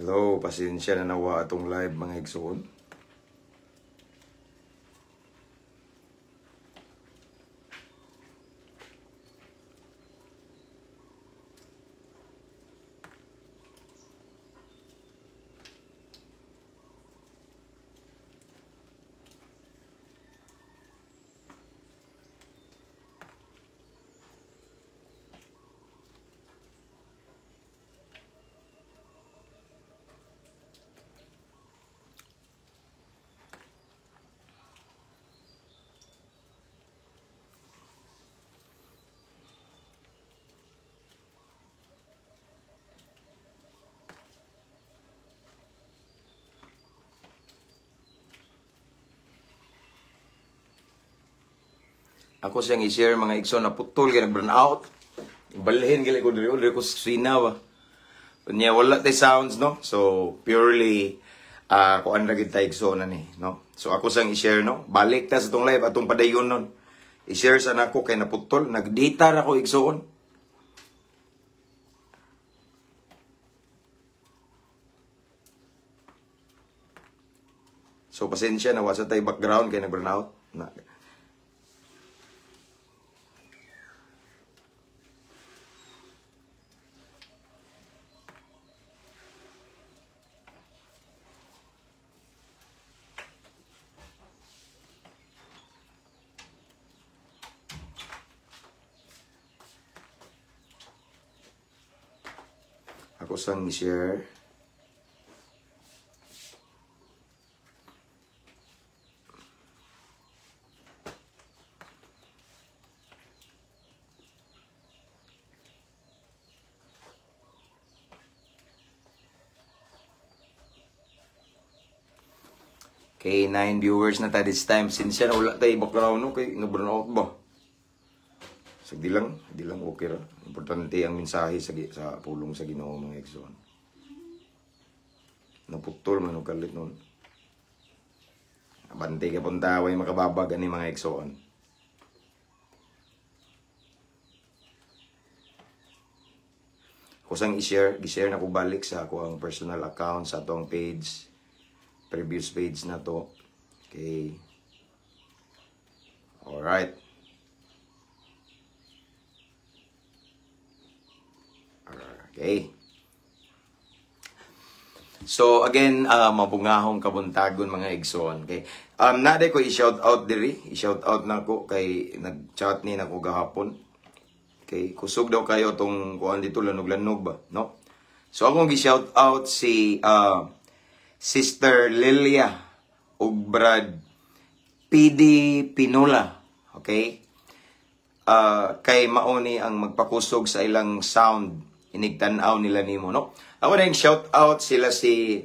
Hello, pasensya na nawa atong live, mga igsoon. Ako siyang i-share, mga igsoon, na putol kay nag-burn out. Balhin gali ko diri, diri ko sina ba. Unya wala tay sounds, no. So purely kuan ra gid ta, igsoon, ani, no. So ako siyang i-share, no. Balik ta sa tong live atong padayon nun. I-share sa nako kay naputol, nagdita ra ko, igsoon. So pasensya na wa sa tay background kay nag-burn out. Na. Ako sang i-share. Okay, 9 viewers na ta this time. Since na wala tayo background, no, kay no out ba? Sa di lang okay ra. Importante ang mensahe sa pulong sa Ginoo, mga igsoon. Naputol man og kalit nun. Abante ka punta, way makababag ani, mga igsoon. Ako sang i-share, gi-share na ko balik sa ako ang personal account sa atong page, previous page na to. Okay. Alright. Okay. So again, mabungahong kabuntagon, mga igsoon. Okay. Naa ko i-shout out diri, i-shout out na ko kay nag-chat ni nako gahapon. Okay, kusog daw kayo tong kuan dito, lanog-lanog ba, no? So akong gi-shout out si Sister Lilia ug Brad PD Pinula. Okay? Kay mauni ang magpakusog sa ilang sound inigtan-aw nila nimo, no? Ako na yung shout out sila si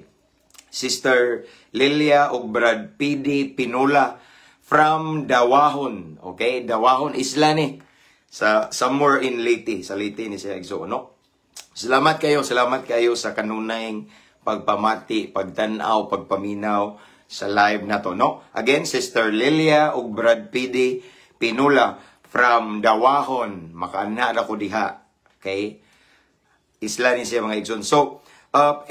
Sister Lilia ug Brad PD Pinula from Dawahon. Okay? Dawahon Isla ni. Sa somewhere in Leyte, sa Leyte ni siya, igsoon, no? Salamat kayo sa kanunayng pagpamati, pagtan-aw, pagpaminaw sa live na to, no? Again, Sister Lilia ug Brad PD Pinula from Dawahon. Makaana ko diha. Okay? Isla ni siya, mga igsoon. So,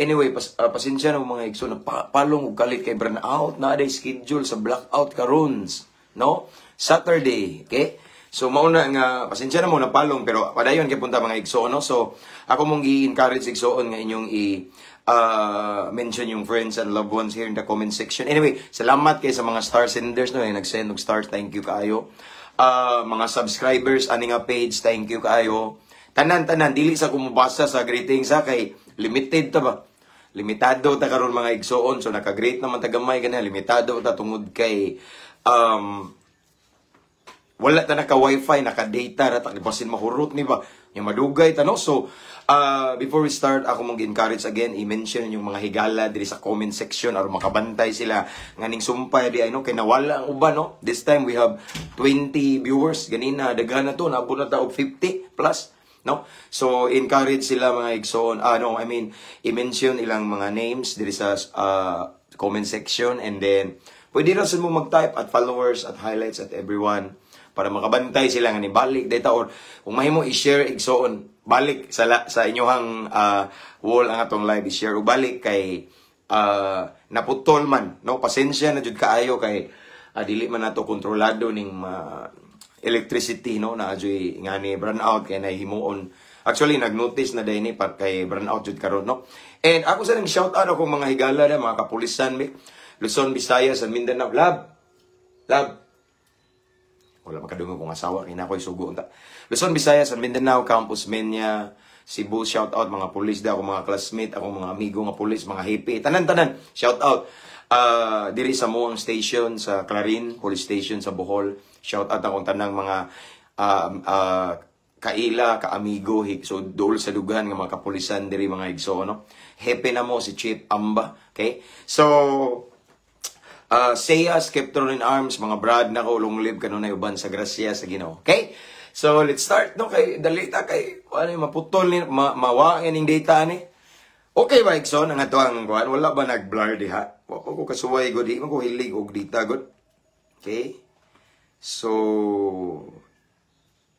anyway, pasensya na mga igsoon, palong og kalit kay burn out na aday schedule sa blackout karon, no? Saturday, okay? So mauna nga pasensya na mo na palong, pero padayon kay punta, mga igsoon, no? So ako mong gi-encourage, igsoon, nga inyong i mention yung friends and loved ones here in the comment section. Anyway, salamat kay sa mga star senders, no, eh, nag-send og stars, thank you kaayo. Mga subscribers ani nga page, thank you kaayo. Tanan-tanan, dili sa kumubasa sa greetings ha, kay limited ta ba? Limitado ta karon, mga igsoon. So naka-greet naman ta gamay ganyan, limitado ta tungod kay wala ta naka wifi, naka data ra ta, basin mahurot ni ba. Yung madugay ta, no. So before we start, ako mong encourage again, i-mention yung mga higala diri sa comment section aron makabantay sila nganing sumpay di ay, no, kay nawala ang uban, no. This time we have 20 viewers, ganina daghan na to, naabot na ta og 50 plus, no? So encourage sila, mga igsoon. Ah, no, I mean, i-mention ilang mga names diri sa comment section and then pwede ra mo mag-type at followers, at highlights, at everyone Para makabantay sila nga ni balik data or kung mahimo i-share, igsoon, balik sa inyong wall ang atong live, i-share ug balik kay naputol man, no? Pasensya na jud kaayo kay dili man nato kontrolado ning electricity, no? Na adyoy ngani brown out kay nahimuon. Actually, nag-notice na dayni par kay brown out jud karon, no? And ako sa nang shout out akong mga higala na mga kapulisan mi Luzon, Visayas and Mindanao. Love, love, wala makadungog kong asawa kay na ako'y sugo unta. Luzon, Visayas and Mindanao, Campus Menya, Cebu, shout out mga pulis da, akong mga classmate, akong mga amigo nga pulis, mga hippie, tanan-tanan, shout out. Diri sa Muang Station sa Clarin Police Station sa Bohol. Shout out akong tanang mga kaila, kaamigo, so dool sa dugan nga mga kapulisan diri, mga igsoon, no? Hepe na mo si Chief Amba, okay? So Seiya, Skeptron in Arms, mga brad na ko, long live kanunay uban sa grasya sa Ginoo. Okay? So, let's start, no? Kay, dali ta, kay, ano, maputol ni, mawa ning data ni. Okay ba, igsoon, ang ato ang kuan? Wala ba nag-blur diha? Wa pa ko kasuway, god, di man ko hilig og data, god. Okay? So,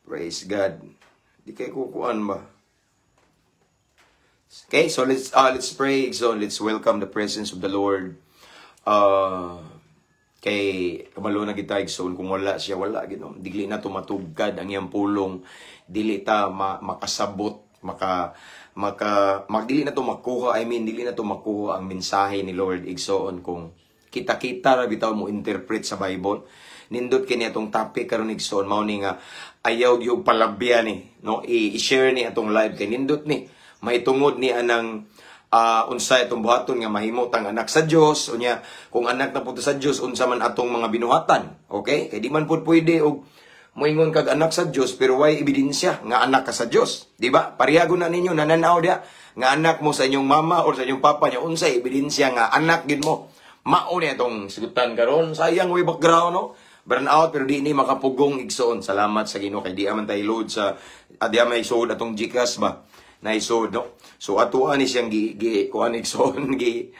praise God. Di kay kukuan ba? Okay, so let's pray. So let's welcome the presence of the Lord. Kay kabalo na kita, igsoon, kung wala siya, wala gid, no? Dili na tumatugkad ang iyang pulong, dili ta makasabot, maka maka mag dili na to makuha, I mean, dili na to makuha ang mensahe ni Lord, igsoon, kung kita-kita ra bitaw mo interpret sa Bible. Nindot kini atong topic karon, igsoon, mao ni nga ayaw gyud palabya ni, no? I-share ni atong live kay nindot ni mahitungod ni anang unsay atong buhaton nga mahimo tang anak sa Dios. Unya kung anak na pud sa Dios, unsa man atong mga binuhatan? Okay, kay di man pud pwede og moingon kag anak sa Dios pero way ebidensya nga anak ka sa Dios, di ba? Parehago na ninyo nananaw diha nga anak mo sa inyong mama or sa inyong papa niya, unsay ebidensya nga anak gid mo? Mao ni atong sigutan karon. Sayang way background, no? Burn out, pero di ni makapugong, igsoon. Salamat sa Ginoo kay di man tay load sa di may suod atong GCash ba naisod, no? So ato ani siyang gi, gi kuan, igsoon, gi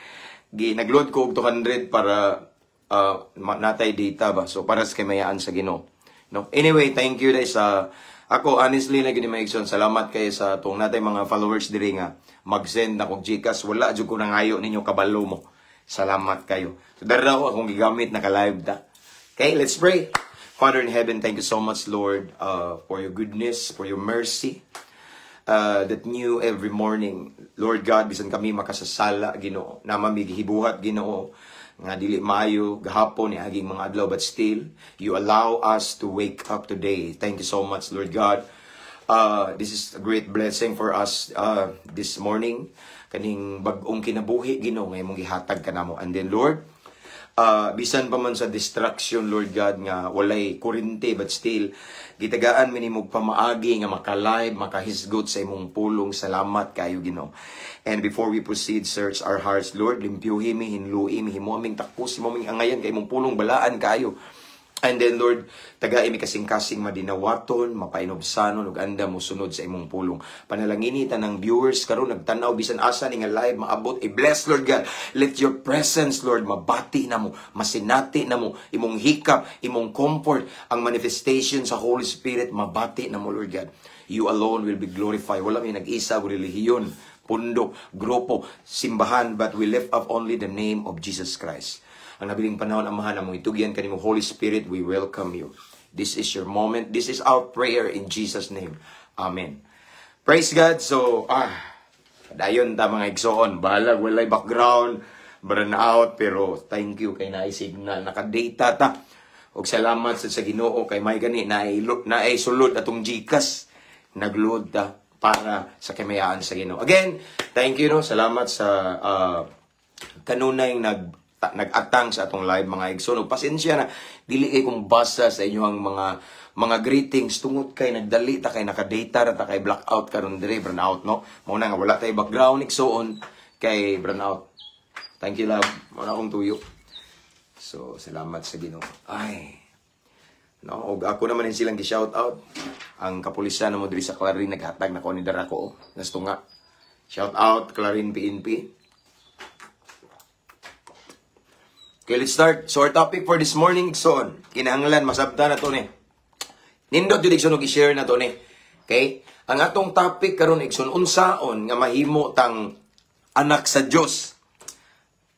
gi nagload ko og 200 para natay data ba. So para sa kamayaan sa Ginoo, no? Anyway, thank you dai sa ako, honestly na gini, mga igsoon, salamat kay sa atong natay mga followers diri nga mag-send na kog GCash. Wala jud ko nangayo ninyo, kabalo mo. Salamat kayo. So dara ko akong gigamit, naka-live ta. Okay, let's pray. Father in heaven, thank you so much, Lord, for your goodness, for your mercy that new every morning. Lord God, bisan kami makasasala, Ginoo, na mamigihibuhat, Ginoo, nga dili maayo gahapon ni aging mga adlaw, but still you allow us to wake up today. Thank you so much, Lord God. This is a great blessing for us this morning. Kaning bag-ong kinabuhi, Ginoo, nga imong gihatag kanamo. And then, Lord, bisan pa man sa distraction, Lord God, nga walay kurente, but still gitagaan mi nimo pamaagi nga maka-live, makahisgot sa imong pulong. Salamat kayo, Ginoo. And before we proceed, search our hearts, Lord. Limpyuhi mi, hinlui mi, himo aming takos, himo aming angayan kay imong pulong balaan kayo. And then, Lord, tagai mi kasing-kasing madinawaton, mapainubsanon, ug andam mosunod sa imong pulong. Panalangini tanang viewers karon nagtan-aw bisan asa ni nga live maabot. I-bless, Lord God. Let your presence, Lord, mabati na mo, masinati na mo, imong hikap, imong comfort, ang manifestation sa Holy Spirit, mabati na mo, Lord God. You alone will be glorified. Wala may nag-isa o relihiyon, pundok, grupo, simbahan, but we lift up only the name of Jesus Christ. Ang nabiling panahon, Amahan, among itugyan kanimo. Holy Spirit, we welcome you. This is your moment. This is our prayer in Jesus' name. Amen. Praise God. So, dayon ta, mga igsoon. Bahalag walay background, burn out, pero thank you kay naay signal, naka-data ta. Og salamat sa Ginoo kay may gani naay sulod atong GCash, nagload ta para sa kamayaan sa Ginoo. Again, thank you, no. Salamat sa kanunay nag-atang sa atong live, mga igsoon. Ug pasensya na dili kay kung basa sa inyong mga greetings tungod kay nagdali ta kay naka-data ra ta kay blackout karon dire, burn out, no? Mao na nga wala tay background, igsoon, kay burn out. Thank you, love. Mao na akong tuyo. So salamat sa Ginoo. Ay. No, og ako naman din silang gi-shout out. Ang kapulisan mo diri sa Clarin naghatag na ko ni dara ko, oh. Nastunga. Shout out Clarin PNP. Okay, let's start. So our topic for this morning, igsoon, kinahanglan masabta na to ni. Nindot jud, igsoon, og i-share na to ni. Okay? Ang atong topic karon, igsoon, unsaon nga mahimo tang anak sa Dios.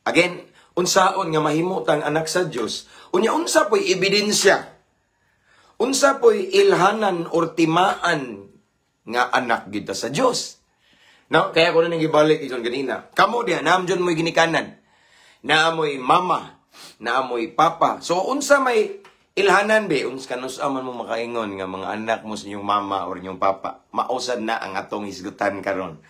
Again, unsaon nga mahimo tang anak sa Dios? Unya unsa po'y ebidensya? Unsa po'y ilhanan or timaan nga anak kita sa Dios? No, kaya ko na nang ibalik, igsoon, ganina. Kamo diha, naa jud mo'y ginikanan. Naa mo'y mama, naa mo'y papa. So unsa may ilhanan be, unsa kanus man mo makaingon nga mga anak mo sa inyong mama or inyong papa? Mao sad na ang atong hisgutan karon.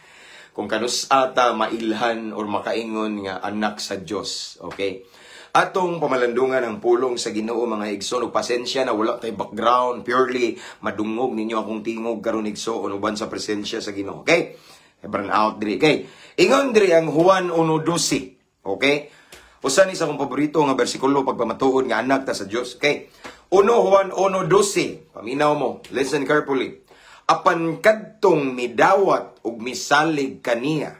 Kung kanus ata mailhan or makaingon nga anak sa Dios, okay? Atong pamalandungan ang pulong sa Ginoo, mga igsoon, ug pasensya na wala tay background, purely madungog ninyo akong tingog karon, igsoon, uban sa presensya sa Ginoo. Okay? Burn out diri. Okay. Ingon diri ang Juan 1:12. Okay? Usa ni sa akong paborito nga bersikulo pagpamatuod nga anak ta sa Dios. Okay. 1 Juan 1:12. Paminaw mo. Listen carefully. Apan kadtong midawat ug misalig kaniya,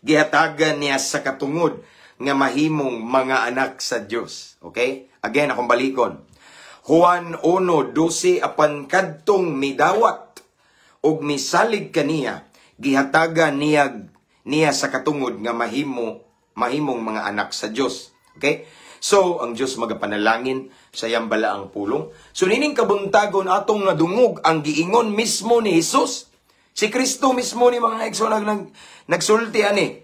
gihatagan niya sa katungod nga mahimong mga anak sa Dios. Okay? Again, akong balikon. Juan 1:12, apan kadtong midawat ug misalig kaniya, gihatagan niya niya sa katungod nga mahimong mga anak sa Dios. Okay? So, ang Dios magapanalangin sa iyang balaang pulong. So, nining kabuntagon atong nadungog ang giingon mismo ni Jesus. Si Kristo mismo ni, mga igsoon, nagsulti ani.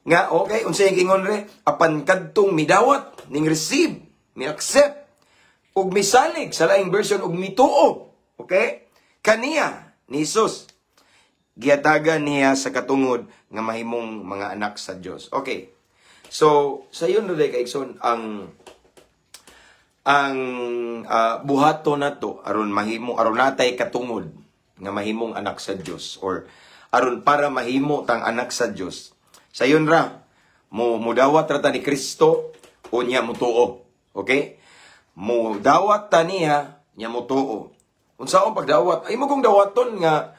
Nga, okay, unsa yung giingon re? Apan kadtong midawat, ning receive, mi accept, ug misalig sa laing version ug mituo. Okay? Kaniya ni Jesus, gihatagan niya sa katungod nga mahimong mga anak sa Dios. Okay. So, sa yun na kay igsoon ang buhato nato aron mahimo, aron natay katungod nga mahimong anak sa Dios or aron para mahimo tang anak sa Dios. Sayon ra mo mudawat ra ta ni Kristo o niya mutuo. Okay? Mudawat ta niya, niya mutuo. Unsaon pagdawat? Ay mo kong dawaton nga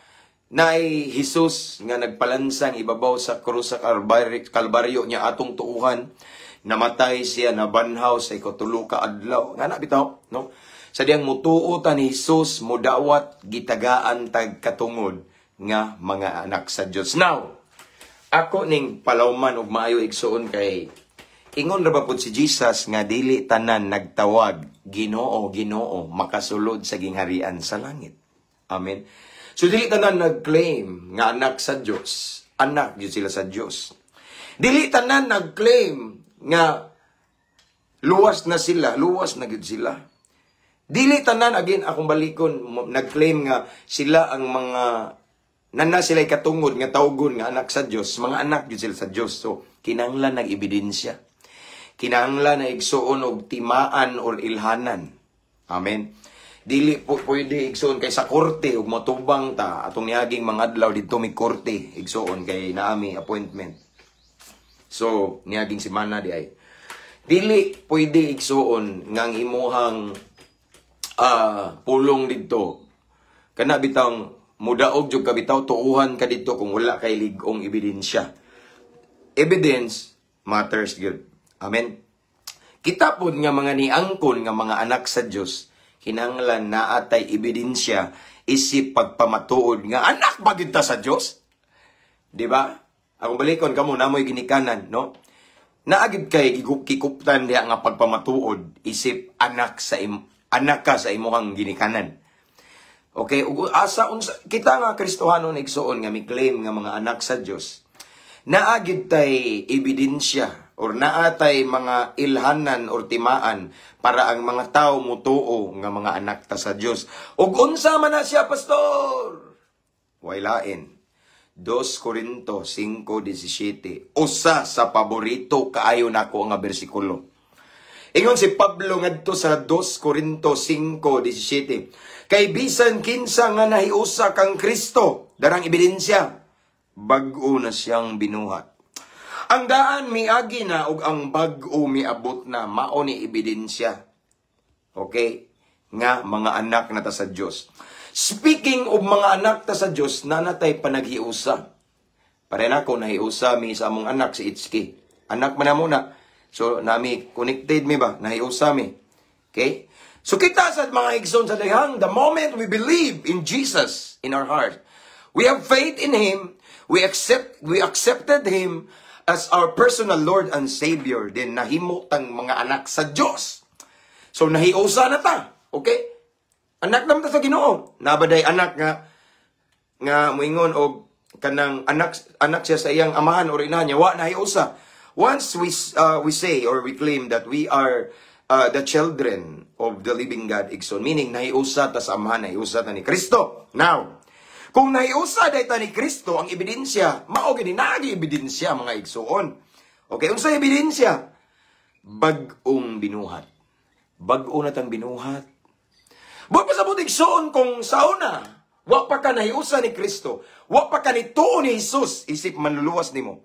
naay Jesus nga nagpalansang ibabaw sa krus sa Kalbaryo niya atong tuuhan, namatay siya, nabanhaw sa ikatulo ka adlaw, nga na bitaw, no? Sa diyang mutuo ta ni Jesus, mudawat, gitagaan tag katungod nga mga anak sa Dios. Now, ako ning palawman og maayo, igsuon, kay ingon ra ba pud si Jesus nga dili tanan nagtawag "Ginoo, Ginoo" makasulod sa gingharian sa langit. Amen. So dili tanan nag-claim nga anak sa Dios, anak gyud sila sa Dios. Dili tanan nag-claim nga luwas na sila, luwas na gyud sila. Dili tanan, again akong balikon, nag-claim nga sila ang mga nana sila katungod nga tawgon nga anak sa Dios, mga anak gyud sila sa Dios. So kinahanglan nag ebidensya. Kinahanglan na, igsuon, og timaan or ilhanan. Amen. Dili po pwede, igsuon, kay sa korte ug motubang ta atong niaging mga adlaw didto mi korte, igsuon, kay naami appointment. So niaging semana di ay. Dili pwede, igsuon, nga ang imuhang pulong didto kana bitang mudaog jud ka bitaw, tuuhan ka didto kung wala kay lig-ong ebidensya. Evidence matters gyud. Amen. Kita pod nga mga niangkon nga mga anak sa Dios, kinahanglan naatay ebidensya isip pagpamatuod nga anak ba gyud ta sa Dios? Di ba? Akong balikon, kamo namoy ginikanan, no? Naa gyud kay kikuptan diha nga pagpamatuod isip anak ka sa imuhang ginikanan. Okay, ug asa unsa kita nga Kristohanon, igsuon, nga mi-claim nga mga anak sa Dios? Naa gyud tay ebidensya or naatay mga ilhanan or timaan para ang mga tao mutuo nga mga anak ta sa Dios. Ug unsa man na siya, pastor? Way lain. 2 Corinto 5:17. Usa sa paborito kaayo nako nga bersikulo. Ingon si Pablo ngadto sa 2 Corinto 5:17. Kay bisan kinsa nga nahiusa kang Kristo, darang ebidensya, bag-o na siyang binuhat. Ang daan miagi na ug ang bag-o miabot na, mao ni ebidensya. Okay? Nga mga anak na ta sa Dios. Speaking of mga anak ta sa Dios, nanatay panaghiusa. Pare nako, nahiusa mi sa among anak si Itski. Anak man na muna. So nami connected mi ba, nahiusa mi. Okay? So kita sa mga igsoon sa dihang, the moment we believe in Jesus in our heart, we have faith in Him, we accepted Him as our personal Lord and Savior, then nahimo tang mga anak sa Dios. So nahiusa na ta. Okay? Anak naman ta sa Ginoo. Naa ba day anak nga nga moingon og kanang anak anak siya sa iyang amahan or inahan niya, wa nahiusa. Once we say or we claim that we are the children of the living God, igsoon, meaning nahiusa ta sa amahan, nahiusa ta ni Kristo. Now, kung nahiusa day ta ni Kristo, ang ebidensya, mao gini naagi ebidensya, mga igsoon. Okay, unsa ebidensya? Bag-ong binuhat. Bag-o na tang binuhat. Buot pasabot, igsoon, kung sauna, wa pa ka nahiusa ni Kristo, wa pa ka nituo ni Jesus, isip manluluwas nimo.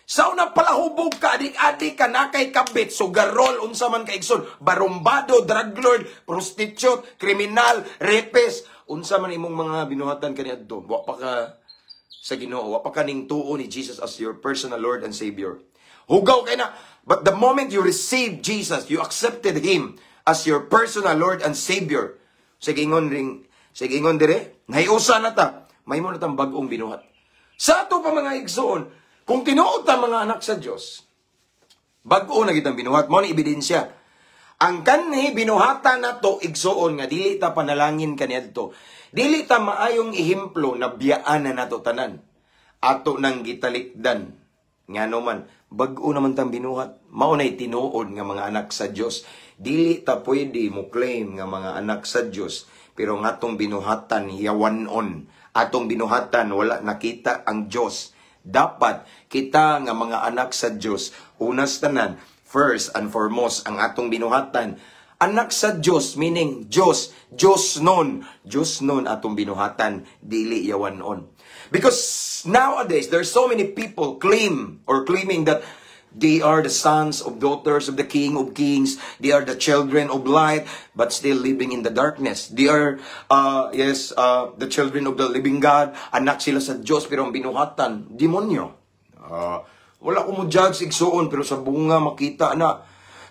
Sa una palahubog ka, adik-adik ka, nakay kabit, sugarol, unsa man ka, igsoon, barumbado, drug lord, prostitute, kriminal, rapist, unsa man imong mga binuhatan kaniadto, wa pa ka sa Ginoo, wa pa ka ning tuo ni Jesus as your personal Lord and Savior. Hugaw kay na. But the moment you receive Jesus, you accepted Him as your personal Lord and Savior. Sige ingon ring, sige ingon dire, nahiusa na ta, mahimo na tang bag-ong binuhat. Sa ato pa, mga igsoon, kung tinuod ta mga anak sa Dios, bag-o na kitang binuhat, mao ni ebidensya. Ang kanhi binuhatan nato, igsoon, nga dili ta panalangin kaniadto. Dili ta maayong ehemplo na biyaan na nato tanan. Ato nang gitalikdan. Ngano man, bag-o naman tang binuhat. Mao nay tinuod nga mga anak sa Dios. Dili ta pwede mo claim nga mga anak sa Dios pero nga atong binuhatan yawanon. Atong binuhatan wala nakita ang Dios. Dapat kita nga mga anak sa Dios, unas tanan, first and foremost, ang atong binuhatan anak sa Dios, meaning Dios, Dios non, Dios non atong binuhatan, dili yawanon. Because nowadays there's so many people claim or claiming that they are the sons of daughters of the King of Kings. They are the children of light, but still living in the darkness. They are, yes, the children of the living God. Anak sila sa Diyos, pero ang binuhatan, demonyo. Wala ko mo judge, igsuon, pero sa bunga makita na.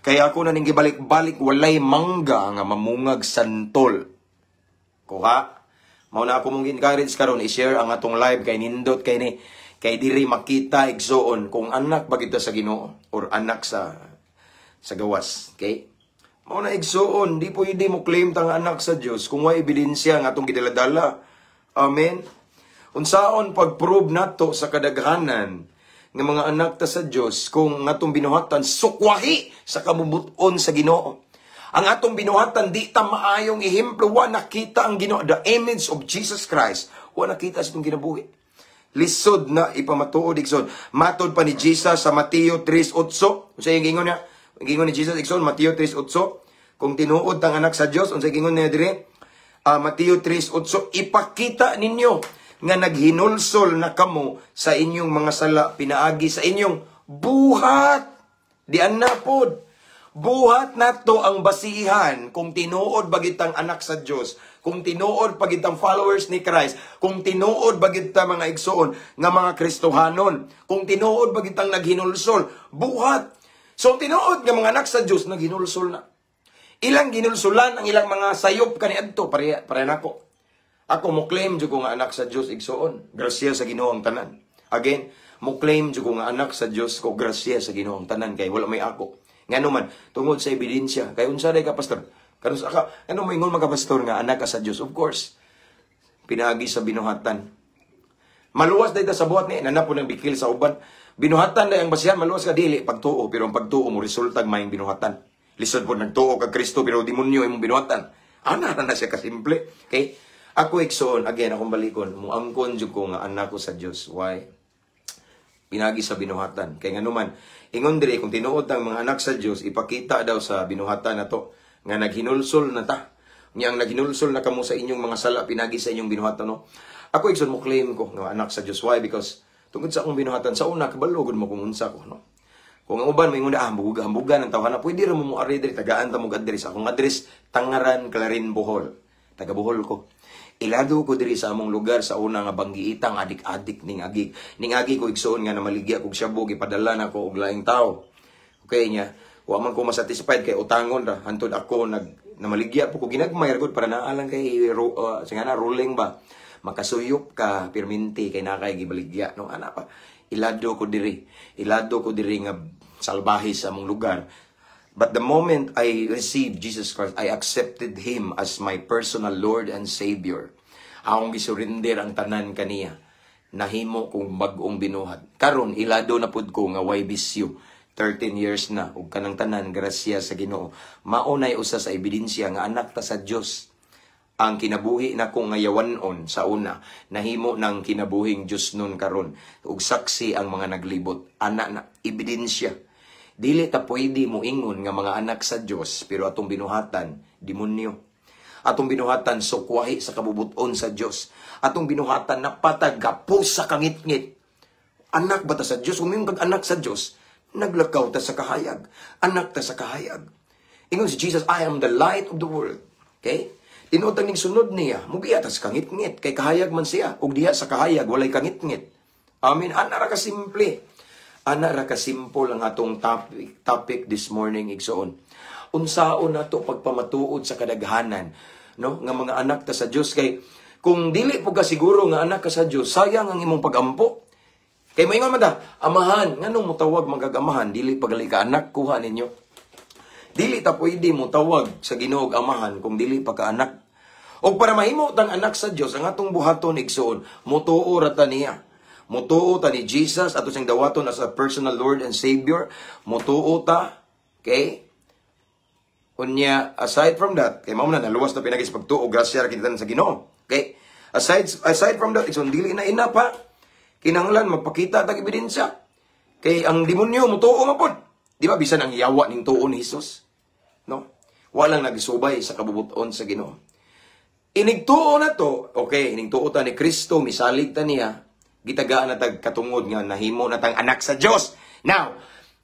Kaya ako na ning gibalik-balik, walay mangga nga mamungag santol. Kuha? Mao na ako mong encourage karon i-share ang atong live kay nindot kay ni kay diri makita, igsuon, kung anak ba kita sa Ginoo or anak sa gawas. Okay? Mao na, igsuon, di pwede mo claim tang anak sa Dios kung way ebidensya nga atong gidaladala. Amen. Unsaon pag-prove nato sa kadaghanan nga mga anak ta sa Dios kung atong binuhatan sukwahi sa kabubut-on sa Ginoo? Ang atong binuhatan di ta maayong ehemplo, wa nakita ang Ginoo, the image of Jesus Christ, wa nakita sa itong kinabuhi. Lisod na ipamatuod, igsoon. Matod pa ni Jesus sa Mateo 3:8. Unsa yung gingon niya? Gingon ni Jesus, igsoon, Mateo 3:8. Kung tinuod tang anak sa Dios, unsa gingon niya dire? Mateo 3:8, ipakita ninyo nga naghinulsol na kamo sa inyong mga sala pinaagi sa inyong buhat. Di na pod. Buhat nato ang basihan kung tinuod ba gitang anak sa Dios, kung tinuod pa gitang followers ni Christ, kung tinuod ba gita, mga igsoon, nga mga Kristohanon, kung tinuod ba gitang naghinulsol, buhat. So tinuod nga mga anak sa Dios naghinulsol na. Ilang ginulsulan ang ilang mga sayop kaniadto pare pare nako. Ako mo claim jud ko nga anak sa Dios, igsoon. Grasya sa Ginoo ang tanan. Again, mo claim jud ko nga anak sa Dios ko, grasya sa Ginoo ang tanan kay wala may ako. Ngano man, tungod sa ebidensya. Kay unsa day ka, pastor? Karon sa ka, ano mo ingon mga pastor nga anak ka sa Dios? Of course. Pinaagi sa binuhatan. Maluwas day ta sa buhat ni nana po ng bikil sa uban. Binuhatan day ang basihan, maluwas ka dili pagtuo, pero ang pagtuo mo resultag maayong binuhatan. Lisod po nagtuo kag Kristo pero demonyo imong binuhatan. Ana na na siya kasimple. Okay? Ako, igsoon, again, akong balikon, muangkon jud ko nga anak ko sa Dios. Why? Pinagi sa binuhatan. Kay nganuman, ingon diri, kung tinuod ang mga anak sa Dios, ipakita daw sa binuhatan nato nga naghinulsol na ta. Nya ang naghinulsol na kamo sa inyong mga sala pinagi sa inyong binuhatan, no. Ako, igsoon, mo claim ko nga anak sa Dios. Why? Because tungod sa akong binuhatan sa una kabalo gud mo kung unsa ko, no. Kung ang uban moingon na, ah, hambuga, hambuga ng tawhana, pwede ra mo mo ari diri, tagaan ta mo address. Akong address, Tangaran, Clarin, Bohol. Taga Bohol ko. Ilado ko diri sa among lugar sa una nga banggiitang adik-adik ning agi. Ning agi ko, igsoon, nga namaligya kog shabu, gipadala na ko og laing tao. Okay niya. Wa man ko masatisfied kay utangon ra hantod ako nag Namaligya po ko ginagmay ra gud para naa lang kay sa nga na rolling ba. Makasuyop ka pirminti kay naa kay gibaligya, no? Ana pa. Ilado ko diri. Ilado ko diri nga salbahe sa among lugar. But the moment I received Jesus Christ, I accepted Him as my personal Lord and Savior. Akong gisurrender ang tanan kaniya. Nahimo kong bag-ong binuhat. Karon ilado na pud ko nga way bisyo. 13 years na ug kanang tanan grasya sa Ginoo. Mao nay usa sa ebidensya nga anak ta sa Dios. Ang kinabuhi nako nga yawanon sa una, nahimo ng kinabuhing Dios nun karon, ug saksi ang mga naglibot. Ana na ebidensya. Dili ta pwede mo ingon nga mga anak sa Dios pero atong binuhatan demonyo. Atong binuhatan sukwahi sa kabubuton sa Dios. Atong binuhatan napatagapos sa kangitngit. Anak ba ta sa Dios? Kung kag anak sa Dios, naglakaw ta sa kahayag. Anak ta sa kahayag. Ingon si Jesus, "I am the light of the world." Okay? Tinuod ning sunod niya, mugiya ta sa kangitngit, kay kahayag man siya. Ug diha sa kahayag, walay kangitngit. Amen. Ana ra ka simple. Ana ra ka simple ang atong topic this morning, igsoon. Unsaon nato pagpamatuod sa kadaghanan, no, nga mga anak ta sa Dios? Kay kung dili po ka siguro nga anak ka sa Dios, sayang ang imong pagampo. Kay moingon man ta, "Amahan, nganong motawag man kag amahan, dili pa gali ka anak?" Kuha ninyo. Dili ta pwede mo tawag sa Ginoo og amahan kung dili pa ka anak. Og para mahimo tang anak sa Dios, ang atong buhaton, igsoon, motuo ra ta niya. Motuo ta ni Jesus, ato siyang dawaton as a personal Lord and Savior. Motuo ta, okay? Unya, aside from that, kay mao na naluwas na pinagi sa pagtuo, grasya ra kita sa Ginoo. Okay? Aside from that, igsoon, dili na enough ha. Kinahanglan magpakita tag ebidensya. Kay ang demonyo motuo man pod. Di ba bisan ang yawa ning tuo ni Jesus? No? Walang nagsubay sa kabubuton sa Ginoo. Inigtuo na to, okay, inigtuo ta ni Kristo, misalig ta niya, gitagaan na tag katungod nga nahimo na tang anak sa Dios. Now,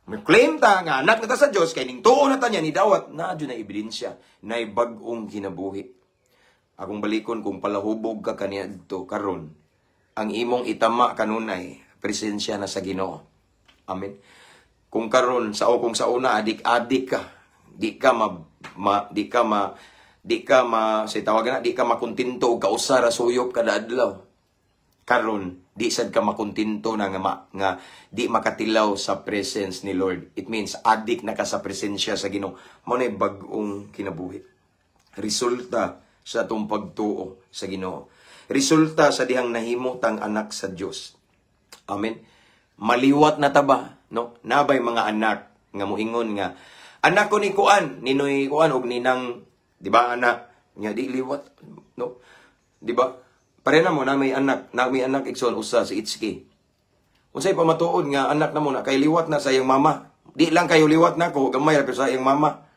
may claim ta nga anak na ta sa Dios kay ning tuo na ta niya ni dawat na na ebidensya na bag-ong kinabuhi. Akong balikon, kung palahubog ka kaniadto karon, ang imong itama kanunay presensya na sa Ginoo. Amen. Kung karon sa o kung sa una adik-adik ka, di ka ma say tawagan na, di ka makontento og kausa ra suyop kada adlaw. Karon di sad ka makontento na nga, nga di makatilaw sa presence ni Lord. It means adik na ka sa presensya sa Ginoo. Mao na bag-ong kinabuhi. Resulta sa atong pagtuo sa Ginoo. Resulta sa dihang nahimo tang anak sa Dios. Amen. Maliwat na ta ba, no? Nabay mga anak nga moingon nga anak ko ni kuan, ninoy kuan og ninang, di ba anak? Nya di liwat, no? Di ba? Pare na mo na may anak, igsoon, usa si Itski. Unsay pamatuod nga anak na mo na kay liwat na sa iyang mama? Di lang kayo liwat na ko, gamay ra pero sa iyang mama.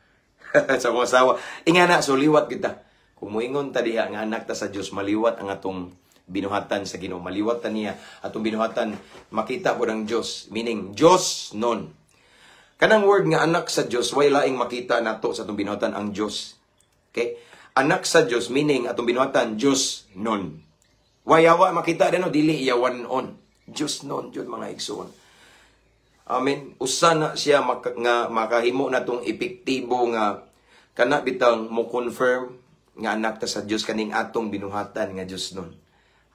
Sa akong asawa. Inga na, so liwat kita. Kung moingon ta diha nga anak ta sa Dios, maliwat ang atong binuhatan sa Ginoo. Maliwat ta niya atong binuhatan, makita po ng Dios, meaning Dios non. Kanang word nga anak sa Dios, way laing makita nato sa atong binuhatan ang Dios. Okay? Anak sa Dios meaning atong binuhatan Dios non. Wayawa makita din no, dili yawan on. Dios non jud, mga igsoon. Amen. Usa na siya nga makahimo natong epektibo nga kana bitang mo confirm nga anak ta sa Dios, kaning atong binuhatan nga Dios nun.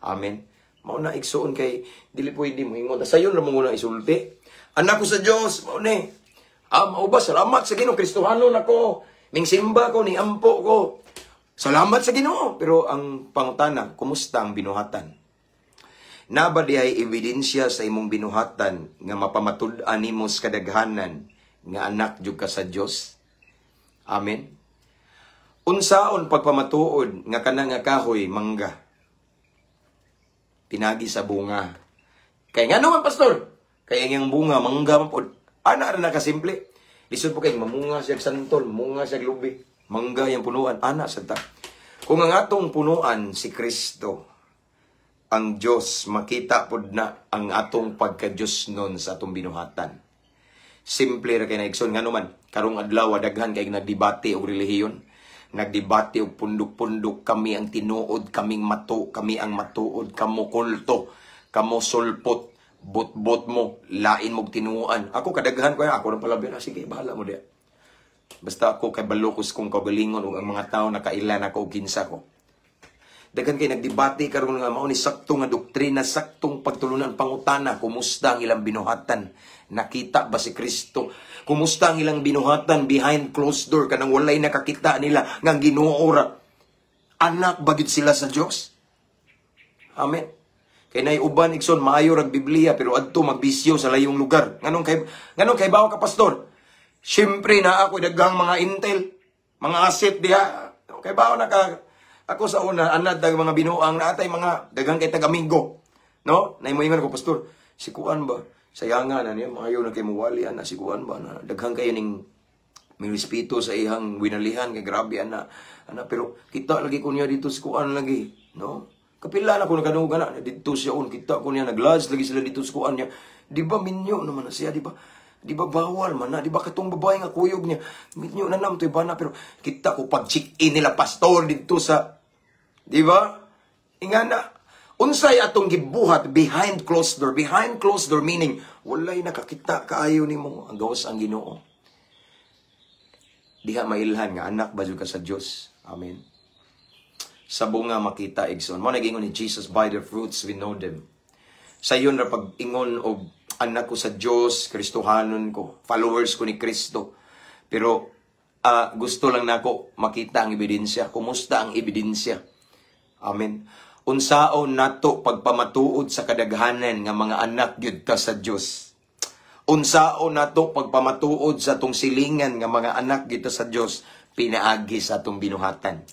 Amen. Mao na, igsoon, kay dili pwede mo ingon. Sayon ra mo nga isulti. "Anak ko sa Dios, mao ni." "Ah, mao ba? Salamat sa Ginoo, Kristohano nako. Ning simba ko, ning ampo ko. Salamat sa Ginoo." Pero ang pangutana, kumusta ang binuhatan? Naba dihay ebidensya sa imong binuhatan nga mapamatud-an nimo sa kadaghanan nga anak jud ka sa Dios? Amen. Unsaon pagpamatuod nga kana nga kahoy mangga? Pinagi sa bunga. Kay ngano man, pastor? Kay ang iyang bunga mangga man pod. Ana ra na kasimple. Lisod po kay mamunga siya santol, munga siya lubi. Mangga yang punuan, ana sa ta. Kung ang atong punuan si Kristo, ang Diyos, makita pod na ang atong pagka-Diyos nun sa atong binuhatan. Simple ra kay na, igsoon, ngano man karong adlaw daghan kay nagdebate og relihiyon, nagdebate og pundok-pundok, kami ang tinuod, kami ang matuod, kamo kulto, kamo sulpot, bot-bot mo, lain mog tinuoan. Ako kadaghan ko, ako nang palabi na, sige, bahala mo diya. Basta ako kay balokos kong kaugalingon ug ang mga tao nakaila nako og kinsa ko. Daghan kay nagdebate karon nga mao ni sakto nga doktrina, saktong pagtulunan. Pangutana, kumusta ang ilang binuhatan? Nakita ba si Kristo? Kumusta ang ilang binuhatan behind closed door, kanang walay nakakita nila nga Ginoo ra? Anak ba gyud sila sa Dios? Amen. Kay nay uban, igsoon, maayo rag Biblia pero adto magbisyo sa layong lugar. Nganong kay bawo ka, pastor? Siyempre na ako daghang mga intel, mga asset diha. Kay bawo na ka ako sa una anad dag mga binuang na atay mga daghang kay tag-amigo. No? Nay mo ko, "Pastor, si kuan ba? Sayanga na niya, maayo na kay muwali ana si kuan ba na daghan kayo ning may respeto sa ihang winalihan kay grabe ana ana, pero kita lagi ko niya dito sa kuan lagi, no?" Kapila na ko nakadungog ana didto siya on, kita ko niya nag-lodge lagi sila dito sa kuan niya. Di ba minyo naman na siya, di ba? Di ba bawal man na? Di ba katong babae nga kuyog niya? Minyo na nam to na, pero kita ko pag check-in nila pastor dito sa, di ba? Ingana, unsay atong gibuhat behind closed door? Behind closed door meaning walay nakakita kaayo nimo ang gawas ang Ginoo. Diha mailhan nga anak ba jud ka sa Dios. Amen. Sa bunga makita, igsoon. Mo nagingon ni Jesus, "By their fruits we know them." Sayon ra pag ingon og anak ko sa Dios, Kristohanon ko, followers ko ni Kristo. Pero gusto lang nako makita ang ebidensya. Kumusta ang ebidensya? Amen. Unsaon nato pagpamatuod sa kadaghanan nga mga anak gyud ta sa Dios? Unsaon nato pagpamatuod sa atong silingan nga mga anak gyud ta sa Dios? Pinaagi sa atong binuhatan.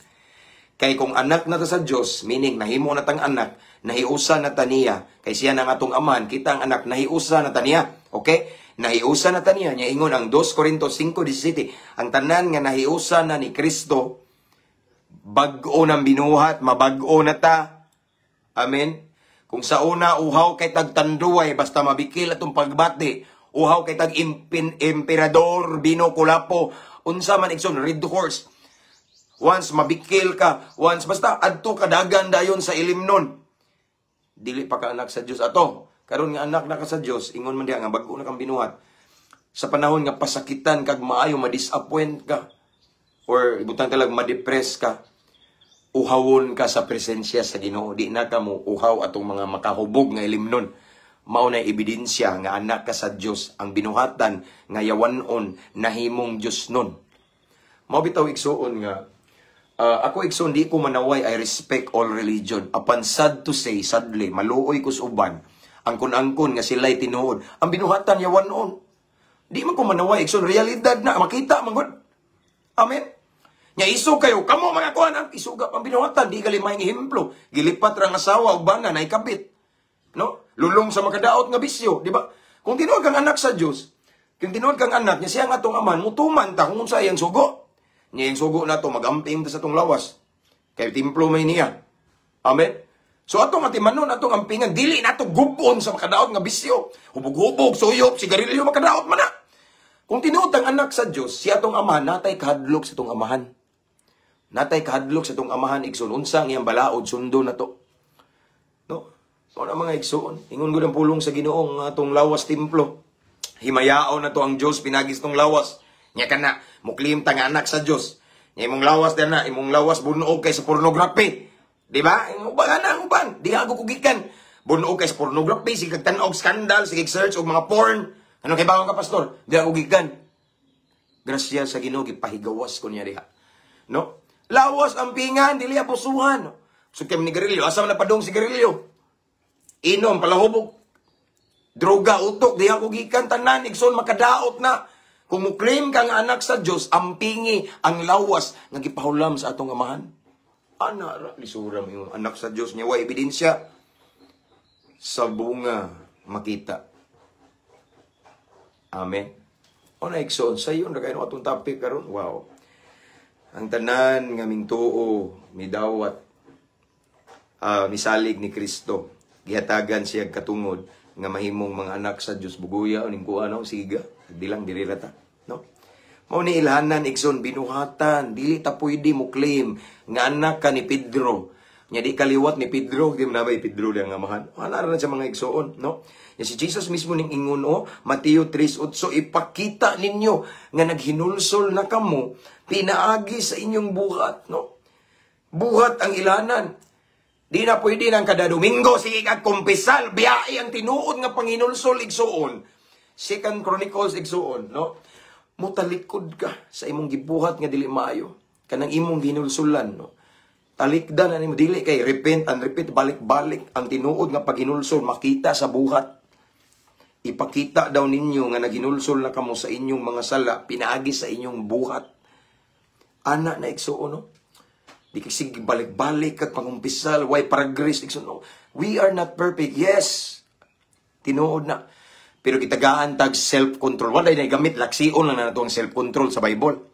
Kay kung anak na ta sa Dios, meaning nahimo na tang anak, nahiusa na ta niya, kay siya na ang atong amahan, kita ang anak, nahiusa na ta niya. Okay? Nahiusa na ta niya, niya ingon ang 2 Corinto 5:17, ang tanan nga nahiusa na ni Kristo, bag-o ng binuhat, mabag-o na ta. Amen? Kung sa una, uhaw kay tag Tanduay, basta mabikil atong pagbati, uhaw kay tag Emperador, Bino Kulapo, unsa man, igsoon, Red Horse. Once mabikil ka, once basta adto ka dagan dayon sa ilim nun. Dili pa ka anak sa Dios ato. Karon nga anak na ka sa Dios, ingon man diha nga bag-o na kang binuhat. Sa panahon nga pasakitan kag maayo, ma-disappoint ka or ibutang talag ma-depress ka, uhawon ka sa presensya sa Ginoo. Di na ka mo uhaw atong mga makahubog nga ilimnon. Mao na ebidensya nga anak ka sa Dios, ang binuhatan nga yawanon nahimong Dios nun. Mao bitaw, igsuon, nga ako, igsoon, di ko manaway, I respect all religion. Apan sad to say, sadly, maluoy ko sa uban. Angkon-angkon nga sila'y tinuod. Ang binuhatan yawanon. Di man ko manaway, igsoon, realidad na makita man gud. Amen. Nya isog kayo, kamo mga kuan ang isuga ang binuhatan, di gali may ehemplo. Gilipat ra ang asawa ug bana na ikabit. No? Lulong sa makadaot nga bisyo, di ba? Kung tinuod kang anak sa Dios, kung tinuod kang anak niya, siya ang atong amahan, mutuman ta kung unsa iyang sugo. Niya yung sugo na to, magamping ta sa atong lawas. Kay templo may niya. Amen? So atong atimanon, atong ampingan, dili nato gubon sa makadaot nga bisyo. Hubog-hubog, suyop, sigarilyo, makadaot man na. Kung tinuod ang anak sa Dios, siya atong amahan, natay kahadlok sa atong amahan. Natay kahadlok sa atong amahan, igsoon, unsa ang iyang balaod, sundo na to. No? Mao na, mga igsoon. Ingon gud ang pulong sa Ginoo nga atong lawas templo. Himayaon na to ang Dios pinagi sa atong lawas. Nya kana, muklim ta nga anak sa Dios. Nya imong lawas din na, imong lawas bunog kay sa pornography. Di ba? Uban na, uban. Di ako kugikan. Bunog kay sa pornography, sige kag tan-og scandal, sige search og mga porn. Ano kay bawang ka, pastor? Di ako gikan. Grasya sa Ginoo, gipahigawas ko niya diha. No? Lawas ang pingan, dili abusuhan. So kay ni garilyo, asa man na padung si garilyo? Inom, palahubog. Droga, utok, di ako gikan tanan, igsoon, makadaot na. Kung muklaim kang anak sa Dios, ampingi ang lawas nga gipahulam sa atong amahan. Ana ra lisura mo yung anak sa Dios niya, wa ebidensya. Sa bunga makita. Amen. O na, igsoon, sa yun, na kayo atong topic karon. Wow. Ang tanan nga mingtuo, midawat, misalig ni Kristo, gihatagan siya katungod nga mahimong mga anak sa Dios. Buguya ning kuha no, siga dilang diri ra ta, no? Mao ni ilhanan, igsoon, binuhatan. Dili ta pwede mo claim nga anak ka ni Pedro. Nya di kaliwat ni Pedro, di man na ba Pedro diyang amahan. Wala ra na siya, mga igsoon, no? Nya si Jesus mismo ning ingon o Mateo 3:8, ipakita ninyo nga naghinulsol na kamo pinaagi sa inyong buhat, no? Buhat ang ilanan. Di na pwede nang kada Domingo sige kag kumpisal, biyahe ang tinuod nga panghinulsol, igsuon. Second Chronicles, igsuon, no? Mutalikod ka sa imong gibuhat nga dili maayo. Kanang imong ginulsulan, no? Talikdan na nimo, dili kay repent and repeat, balik-balik. Ang tinuod nga paghinulsol makita sa buhat. Ipakita daw ninyo nga naghinulsol na kamo sa inyong mga sala pinaagi sa inyong buhat. Ana na, igsuon, no? Di kay sige balik-balik kag pangumpisal, why progress, igsuon, no? We are not perfect. Yes. Tinuod na. Pero gitagaan tag self-control. Wala na gamit, laksion lang na nato ang self-control sa Bible.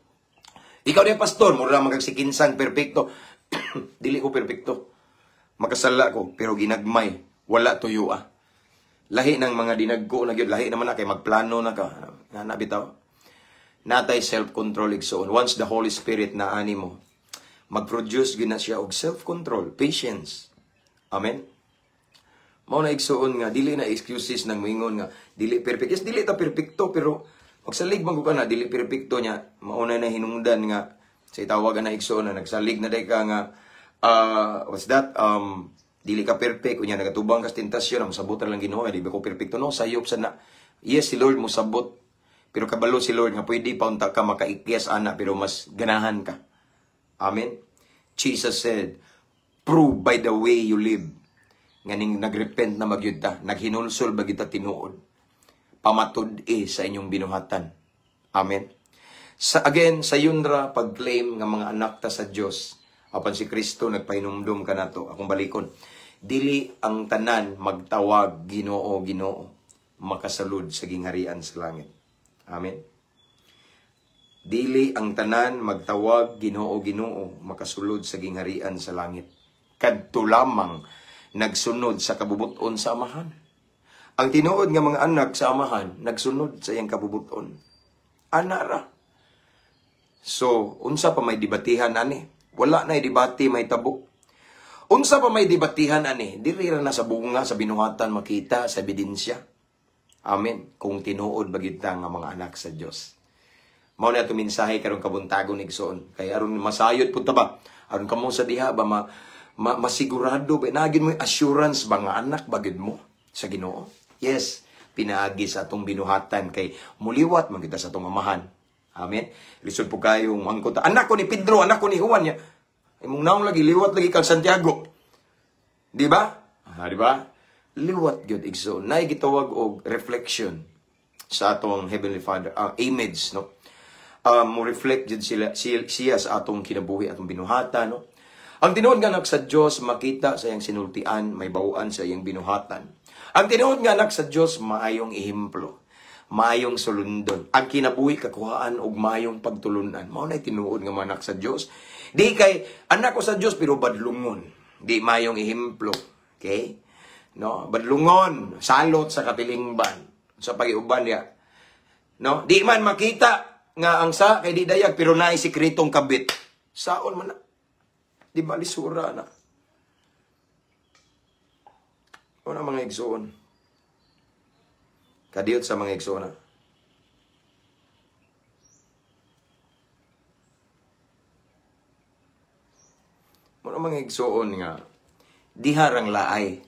Ikaw din, pastor, mura magagsikinsang perpekto. Dili ko perpekto. Makasala ko, pero ginagmay. Wala tuyo ah. Lahi ng mga dinagko na gyud, lahi naman na kay magplano na ka. Nga na bitaw. Natay self-control, igsoon. Once the Holy Spirit na animo, mag-produce gyud na siya og self-control, patience. Amen. Mao na, igsuon, nga dili na excuses nang moingon nga dili perfect. Yes, dili ta perpekto, pero magsalig man ko ka na dili perpekto niya. Mauna na hinungdan nga sa itawag na, igsuon, na nagsalig na day ka nga what's that? Dili ka perfect unya nagatubang ka sa tentasyon, ang sabot lang Ginoo, di ba ko perpekto, no? Sayop sa na. Yes, si Lord mo sabot. Pero kabalo si Lord nga pwede pa unta ka makaikyas ana, pero mas ganahan ka. Amen. Jesus said, "Prove by the way you live." Nganing nagrepent na magyud ta, naghinulsol ba kita tinuod. Pamatud-i sa inyong binuhatan. Amen. Sa again, sa yunra pag-claim nga mga anak ta sa Dios, apan si Kristo nagpahinumdum kanato, akong balikon. Dili ang tanan magtawag "Ginoo, Ginoo" makasulod sa gingharian sa langit. Amen. Dili ang tanan magtawag "Ginoo, Ginoo" makasulod sa gingharian sa langit. Kadto lamang nagsunod sa kabubuton sa Amahan. Ang tinuod nga mga anak sa Amahan nagsunod sa iyang kabubuton. Ana ra. So, unsa pa may debatihan ani? Wala na debate may tabo. Unsa pa may debatihan ani? Diri ra na sa bunga, sa binuhatan makita, sa ebidensya. Amen. Kung tinuod ba gyud ta nga mga anak sa Dios. Mao na ato mensahe karong kabuntagon, igsoon. Kay aron masayod pud ta ba? Aron kamo sa diha ba ma masigurado ba nagin mo assurance ba nga anak ba gyud mo sa Ginoo? Yes, pinaagi sa atong binuhatan kay muliwat man kita sa atong amahan. Amen. Lisod po kayong angkot. "Anak ko ni Pedro, anak ko ni Juan." Ya. Imong naong lagi liwat lagi kang Santiago. Di ba? Ah, di ba? Liwat gyud, igsoon. Nay gitawag og reflection sa atong Heavenly Father, image, no? Mo reflect jud siya sa atong kinabuhi, atong binuhatan, no? Ang tinuod nga anak sa Dios makita sa iyang sinultian, may bawaan sa iyang binuhatan. Ang tinuod nga anak sa Dios maayong ehemplo, maayong sulundon. Ang kinabuhi kakuhaan og maayong pagtulunan. Mao na tinuod nga mga anak sa Dios. Di kay anak ko sa Dios pero badlungon. Di maayong ehemplo. Okay? No, badlungon, salot sa katilingban. Sa pagiuban niya. No, di man makita nga ang sa kay di dayag pero naay sekretong kabit. Saon man na. Di ba lisura na? Una mga igsoon. Kadiyot sa mga igsoon na. Muna mga igsoon nga diha rang laay.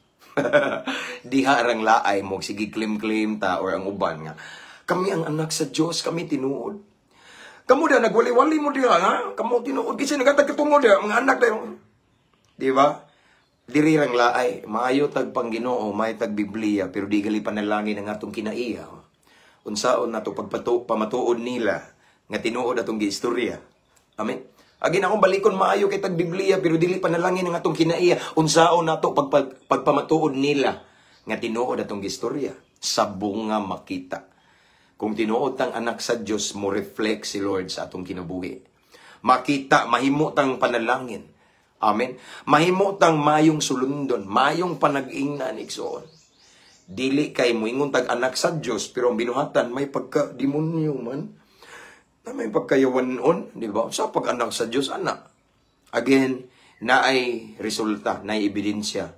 Diha rang laay mo sige claim-claim ta or ang uban nga kami ang anak sa Dios, kami tinuod. Kamo diha nagwali-wali mo diha ha. Kamo tinuod kasi nagatag katungo diha mga anak dayon. Di ba? Diri rang laay, maayo tag pang Ginoo, maayo tag Biblia, pero di gali panalangin ang atong kinaiya. Unsaon nato pagpato pamatuod nila nga tinuod atong giistorya? Amen. Agin akong balikon, maayo kay tag Biblia pero dili panalangin ang atong kinaiya. Unsaon nato pagpamatuod nila nga tinuod atong giistorya? Sa bunga makita. Kung tinuod tang anak sa Dios, mo reflect si Lord sa atong kinabuhi. Makita, mahimo tang panalangin. Amen. Mahimo tang mayong sulundon, mayong panag-ingnan, igsoon. Dili kay moingon tag anak sa Dios pero ang binuhatan may pagka demonyo man. Na may pagkayawanon, di ba? Sa pag anak sa Dios, anak. Again, Naay resulta, naay ebidensya.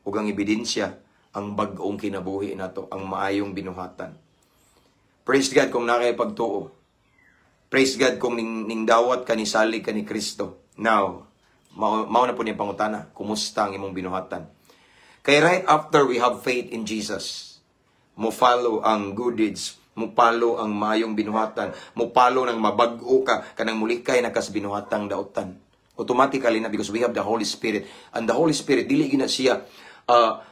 Ug ang ebidensya ang bag-ong kinabuhi nato, ang maayong binuhatan. Praise God kung naa kay pagtuo. Praise God kung ning dawat ka, ni salig ka ni Kristo. Now, mao na po niya pangutana, kumusta ang imong binuhatan? Kay right after we have faith in Jesus, mo follow ang good deeds, mo follow ang maayong binuhatan, mo follow ng mabag-o ka, kanang mulikay na kas binuhatang dautan. Automatically na, because we have the Holy Spirit. And the Holy Spirit, dili gina siya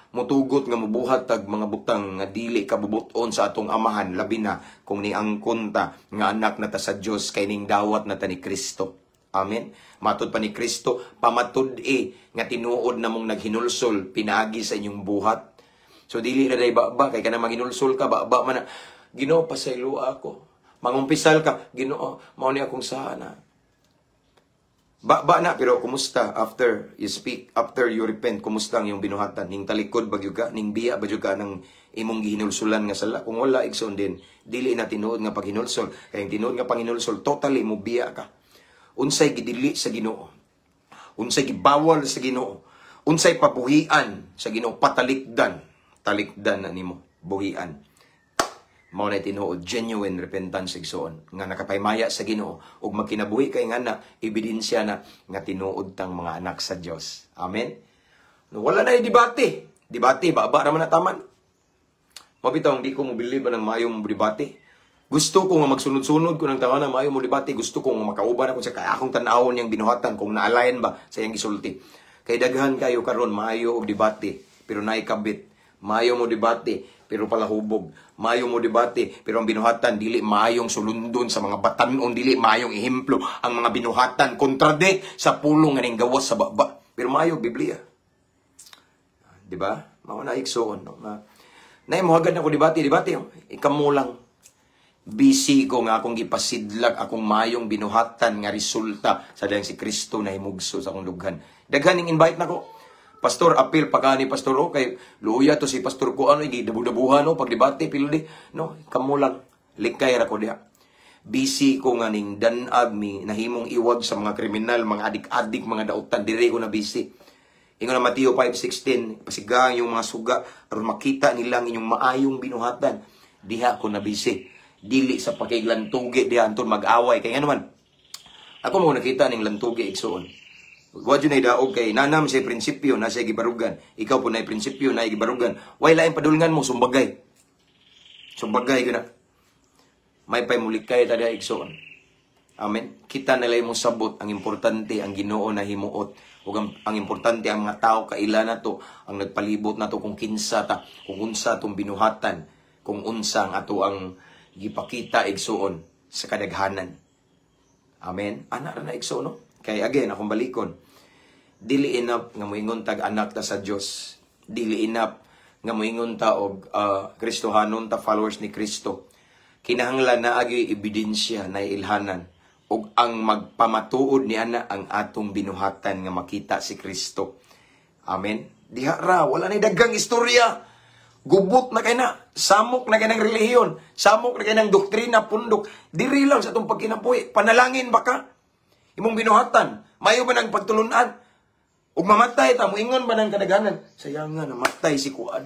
mutugot nga mubuhat tag mga butang nga dili kabubuton sa atong Amahan, labi na kung niangkon ta nga anak na ta sa Dios kay ning dawat na ta ni Kristo. Amen. Matud pa ni Kristo, "Pamatud-i nga tinuod na mong naghinulsol pinaagi sa inyong buhat." So dili na day ba kay kanang maghinulsol ka ba ba man na, "Ginoo, pasaylo ako." Mangumpisal ka, "Ginoo, mao ni akong sana." Ba ba na, pero kumusta after you speak, after you repent, kumusta ang iyong binuhatan? Ning talikod ba gyud ka, ning biya ba gyud ka ng imong gihinulsulan nga sala? Kung wala, igsoon, din dili na tinuod nga paghinulsol. Kay ang tinuod nga panghinulsol, totally mo biya ka. Unsay gidili sa Ginoo? Unsay gibawal sa Ginoo? Unsay pabuhian sa Ginoo? Patalikdan. Talikdan na nimo, buhian. Mao na tinuod genuine repentance, igsoon, nga nakapaymaya sa Ginoo ug magkinabuhi kay nga na ebidensya na nga tinuod tang mga anak sa Dios. Amen. No, wala na debate. Debate ba ba raman na taman. Mabitaw hindi ko mo believe ng maayong debate. Gusto ko nga magsunod-sunod ko ng tawana maayo mo debate. Gusto ko nga makauban ako sa kay akong tan-awon niyang binuhatan kung na-align ba sa iyang gisulti. Kay daghan kayo karon maayo og debate pero naay kabit. Maayo mo debate pero palahubog. Maayo mo debate pero ang binuhatan dili maayong sulundon sa mga batanon, dili maayong ehemplo. Ang mga binuhatan contradict sa pulong nga ning gawas sa baba. Pero maayo Biblia. Di ba? Mao na, igsoon, no? Na nay mohagad na ko debate, debate, oh. Ikamo lang. Busy ko nga akong gipasidlak akong mayong binuhatan nga resulta sa dayang si Kristo na himugso sa akong dughan. Daghan ning invite nako. "Pastor, apil pa ka ni pastor, oh, kay luya to si pastor ko ano gidabu-dabuhan, no, pag debate pildi." No, kamo lang, likay ra ko diha. Busy ko nga ning danag mi nahimong iwag sa mga kriminal, mga adik-adik, mga dautan, dire ko na busy. Ingon na Mateo 5:16, "Pasigang yung mga suga aron makita nila ang inyong maayong binuhatan." Diha ko na busy. Dili sa pakiglantugi diha anton mag-away kay ngano man. Ako mo nakita ning lantugi, igsoon. Wa jud nay daog kay nanam sa prinsipyo na siya gibarugan. Ikaw po na prinsipyo na gibarugan. Way lain padulngan mo, sumbagay. Sumbagay gyud na. May pay mulikay ta diha, igsoon. Amen. Kita nila mo sabot ang importante ang Ginoo na himuot ug ang importante ang mga tao kaila nato, ang nagpalibot nato, kung kinsa ta, kung unsa tong binuhatan, kung unsa ang ato ang gipakita, igsoon, sa kadaghanan. Amen. Ana ra na, igsoon, no? Kay again, akong balikon. Dili enough nga moingon tag anak ta sa Dios. Dili enough nga moingon ta og Kristohanon ta, followers ni Kristo. Kinahanglan na agi ebidensya na ilhanan ug ang magpamatuod ni ana ang atong binuhatan nga makita si Kristo. Amen. Diha ra, wala na daghang istorya. Gubot na kay na, samok na kay ng relihiyon, samok na kay ng doktrina, pundok. Diri lang sa atong pagkinabuhi. Panalangin ba ka? Imong binuhatan, mayo ba ng pagtulunan? Ug mamatay ta, moingon ba ng kadaghanan? "Sayang nga namatay si kuan.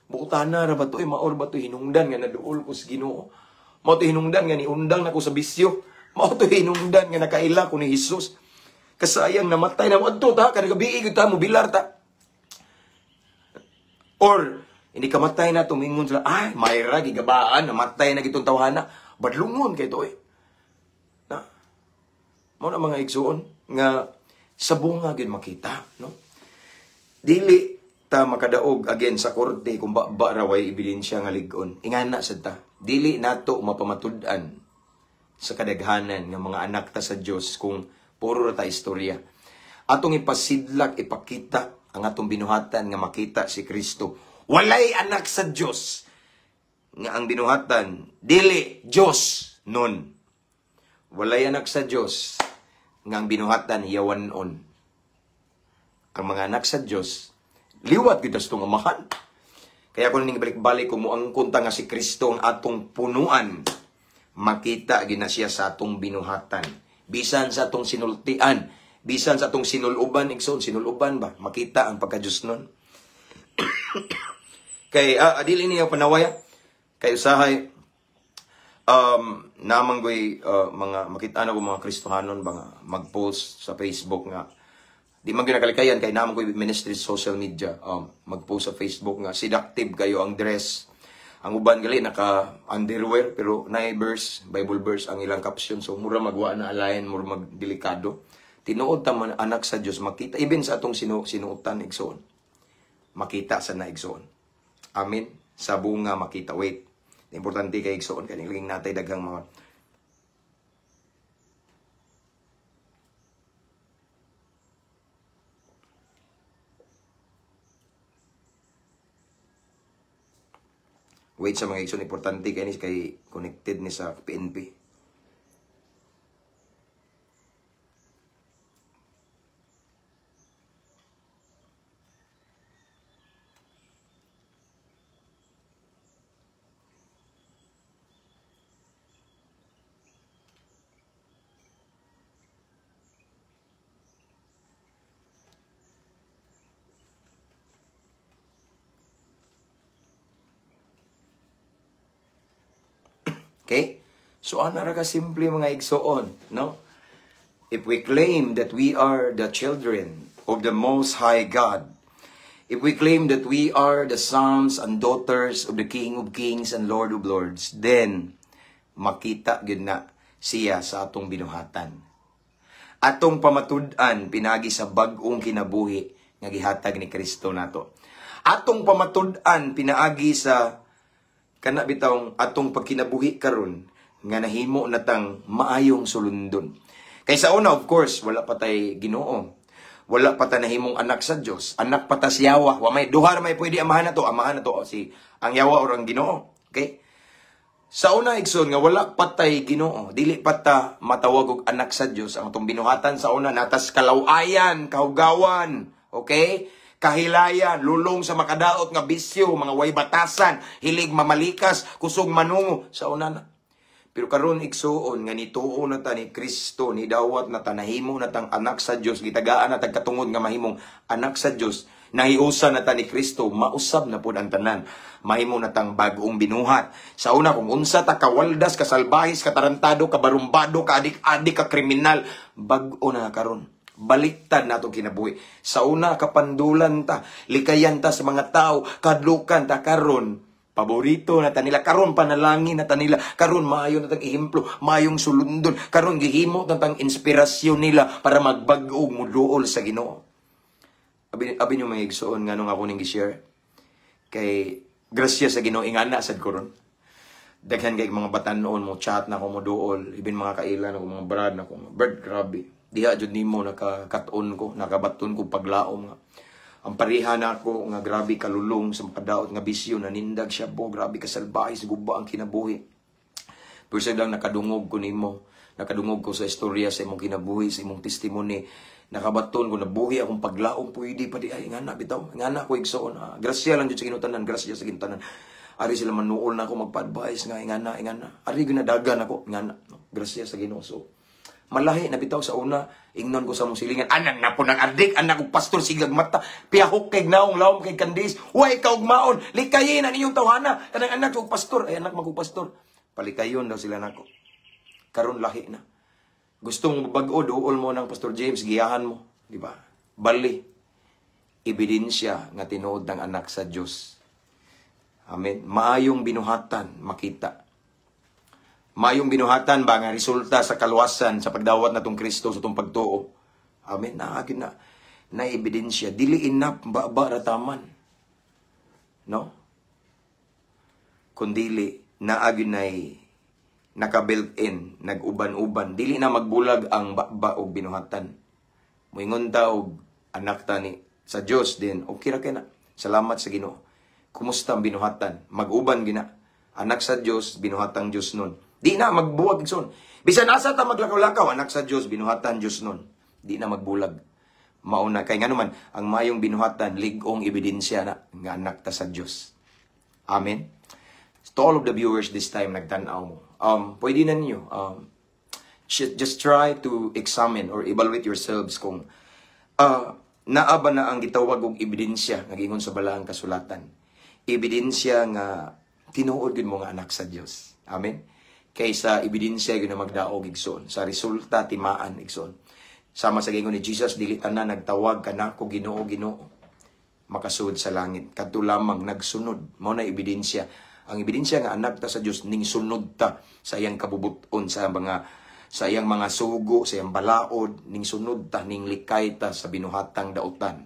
Bukutana ra ba to, eh, maor ba to hinungdan nga naduol ko sa Ginoo. Mao to hinungdan nga niundang nako sa bisyo. Mao to hinungdan nga nakaila ko ni Jesus. Kasayang namatay na adto ta kada gabi gyud ta mo bilar ta." Or hindi kamatay na tumingon sila, "Ay, mayra gigabaan, namatay na gitong tawhana." Badlungon kay to eh. Na. Mao na, mga igsuon, nga sa bunga gyud makita, no? Dili ta makadaog again sa korte kung ba, ba ra way ebidensya nga lig-on. Ingana sad ta. Dili nato mapamatud-an sa kadaghanan nga mga anak ta sa Dios kung puro ra ta istorya. Atong ipasidlak, ipakita ang atong binuhatan nga makita si Kristo. Walay anak sa Dios nga ang binuhatan dili Dios nun. Walay anak sa Dios nga ang binuhatan yawanon. Ang mga anak sa Dios liwat gyud sa atong Amahan. Kaya kung ning balik-balik, kung moangkon ta nga si Kristo ang atong punuan, makita gina siya sa atong binuhatan. Bisan sa atong sinultian, Bisan sa atong sinuluban, igsoon, sinuluban ba? Makita ang pagka-Diyos nun. Kay, dili niya panawaya. Kay usahay, namang goy, mga, makita na ko mga Kristohanon ba nga, mag-post sa Facebook nga, di man ginakalikayan, kay namang goy ministry sa social media, mag-post sa Facebook nga, seductive kayo ang dress. Ang uban gali, naka-underwear, pero naay verse, Bible verse ang ilang caption. So, mura magwa na alayan, mura magdelikado. Tinuod ta man anak sa Dios, makita even sa atong sinuotan igsoon. Makita sa naigsoon. Amen. Sa bunga makita. Wait. Importante kay igsoon kay lingling natay daghang mga wait sa mga igsoon, importante kay ni kay connected ni sa PNP. Okay? So, ano ra ka simple mga igsoon, no? If we claim that we are the children of the Most High God, if we claim that we are the sons and daughters of the King of Kings and Lord of Lords, then makita gyud na siya sa atong binuhatan. Atong pamatud-an pinagi sa bag-ong kinabuhi nga gihatag ni Kristo nato. Atong pamatud-an pinaagi sa kana bitawng atong pagkinabuhi karon nga nahimo natang maayong sulundon. Kay sa una, of course, wala pa tay Ginoo. Wala pa ta nahimong anak sa Dios. Anak pa ta si Yawa. Wa may duha ra may pwede amahan nato, amahan nato si ang Yawa or ang Ginoo. Okay? Sa una igsoon nga wala pa tay Ginoo, dili pa ta matawag og anak sa Dios. Ang atong binuhatan sa una natas kalaw-ayan, kahugawan, okay? Kahilayan, lulong sa makadaot nga bisyo, mga way batasan, hilig mamalikas, kusog manungo, sa una na. Pero karon igsuon nga nituo na ta ni Kristo, ni dawat na ta, nahimo na tang anak sa Dios, gitagaan na tag katungod nga mahimong anak sa Dios, nahiusa na ta ni Kristo, mausab na pud ang tanan. Mahimo na tang bag-ong binuhat. Sa una, kung unsa ta kawaldas, kasalbahis, katarantado, kabarumbado, kaadik-adik, kakriminal, bag-o na karon. Baliktad na itong kinabuhi. Sa una, kapandulan ta, likayan ta sa mga tao, kadlukan ta karon, paborito na ta nila, karon panalangin na ta nila, karon maayo na tang ehemplo, maayong sulundon, karon gihimo na tang inspirasyon nila para magbag-o muduol sa Ginoo. Abi nyo mga igsoon nga nung ako ning gi-share. Kay grasya sa Ginoo ingana sad ko ron. Daghan kay mga batan-on mo chat na ko moduol, ibin mga kailan ako, mga brad na ko, bird grabe. Diha jud nimo nakakat-on ko, nakabaton ko paglaom nga. Ang pareha na ako nga grabe kalulong sa makadaot nga bisyo, nanindag siya bo, grabe kasalbahe, guba ang kinabuhi. Pero siya lang nakadungog ko nimo, nakadungog ko sa istorya sa imong kinabuhi, sa imong testimony. Nakabaton ko, nabuhi akong paglaom, pwede pa di ay ngana bitaw, ngana ko igsoon. Grasya lang jud sa Ginoo tanan, grasya sa Ginoo tanan. Ari sila manuol na ako magpa-advise nga ingana, ingana. Ari ginadagan ako, ngana. Grasya sa Ginoo. So, malahi na bitaw sa una, ingnon ko sa mong silingan, anak na po ng adik, anak ko pastor, sigag mata, piyahok kay naong, lawom kay kandis, huwag ka ugmaon, likayin ang inyong tawhana, kanang anak ko pastor, ay anak mo pastor, palikayon daw sila nako. Karon lahi na. Gusto mong bag-o, duol mo ng Pastor James, giyahan mo, di ba? Bali, ebidensya nga tinuod ng anak sa Dios. Amen. Maayong binuhatan, makita. Mayong binuhatan ba nga resulta sa kaluwasan sa pagdawat natong Kristo sa itong pagtuo. Amen. Naagin na na ebidensya. Dili enough ba rataman. No? Kundili naagin nay naka-built in, nag-uban-uban. Dili na magbulag ang ba og binuhatan. Moingon ta og anak ta ni sa Dios din. Okay ra kay na. Salamat sa Ginoo. Kumusta ang binuhatan? Mag-uban gina. Anak sa Dios, binuhatang Dios nun. Di na magbuwag igsoon. Bisan asa ta maglakaw-lakaw, anak sa Dios, binuhatan Dios nun. Di na magbulag. Mauna kay nganuman ang mayong binuhatan lig-ong ebidensya na nga anak ta sa Dios. Amen. To all of the viewers this time nagtan-aw mo. Pwede na ninyo Just try to examine or evaluate yourselves kung naa ba na ang gitawag og ebidensya nga giingon sa Balaang Kasulatan. Ebidensya nga tinuod gyud mo nga anak sa Dios. Amen. Kaysa ebidensya gyud na magdaog, igsoon. Sa resulta timaan, igsoon. Sama sa giingon ni Jesus, "Dili tanan nagtawag kanako, 'Ginoo, Ginoo,' makasud sa langit. Kadto lamang nagsunod." Mao na ebidensya. Ang ebidensya nga anak ta sa Dios, ning sunod ta sa iyang kabubuton, sa iyang mga sugo, sa iyang balaod, ning sunod ta, ning likay ta sa binuhatang dautan.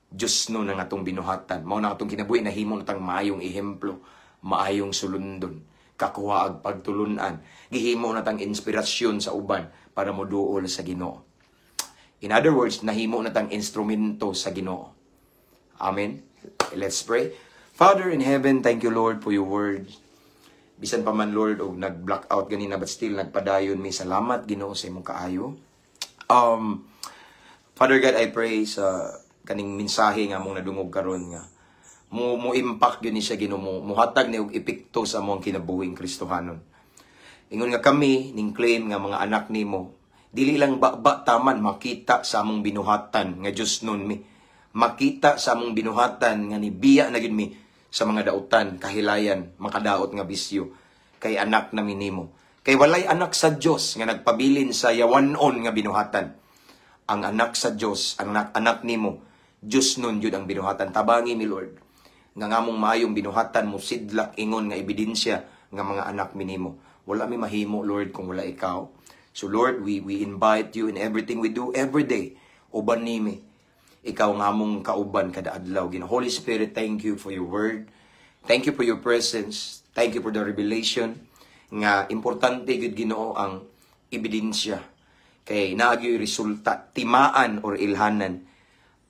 Diyos no nang atong binuhatan. Mao na atong kinabuhi nahimo natang maayong ehemplo, maayong sulundon, kakuha ag pagtulunan, gihimo na tang inspirasyon sa uban para moduol sa Ginoo. In other words, nahimo na tang instrumento sa Ginoo. Amen. Let's pray. Father in heaven, thank you, Lord, for your word. Bisan pa man, Lord, og nag-blackout ganina, but still nagpadayon mi. Salamat, Ginoo, sa imong kaayo. Father God, I pray sa kaning mensahe nga among nadungog karon nga mo impact gyud ni siya, Ginoo, mo muhatag ni og epekto sa among kinabuhing Kristohanon. Ingon nga kami ning claim nga mga anak nimo, dili lang ba taman makita sa among binuhatan nga Dios nun mi. Makita sa among binuhatan nga nibiya na gyud mi sa mga dautan, kahilayan, makadaot nga bisyo kay anak na nimo. Kay walay anak sa Dios nga nagpabilin sa yawanon nga binuhatan. Ang anak sa Dios, ang anak nimo, Dios nun yun ang binuhatan. Tabangi mi, Lord, nga ngamong maayong binuhatan mo sidlak ingon nga ebidensya nga mga anak minimo. Wala mi mahimo, Lord, kung wala ikaw. So Lord, we invite you in everything we do every day. Uban nimi. Ikaw nga among kauban kada adlaw. Ginoo. Holy Spirit, thank you for your word. Thank you for your presence. Thank you for the revelation nga importante gyud, Ginoo, ang ebidensya kay naa gyoy resulta, timaan or ilhanan,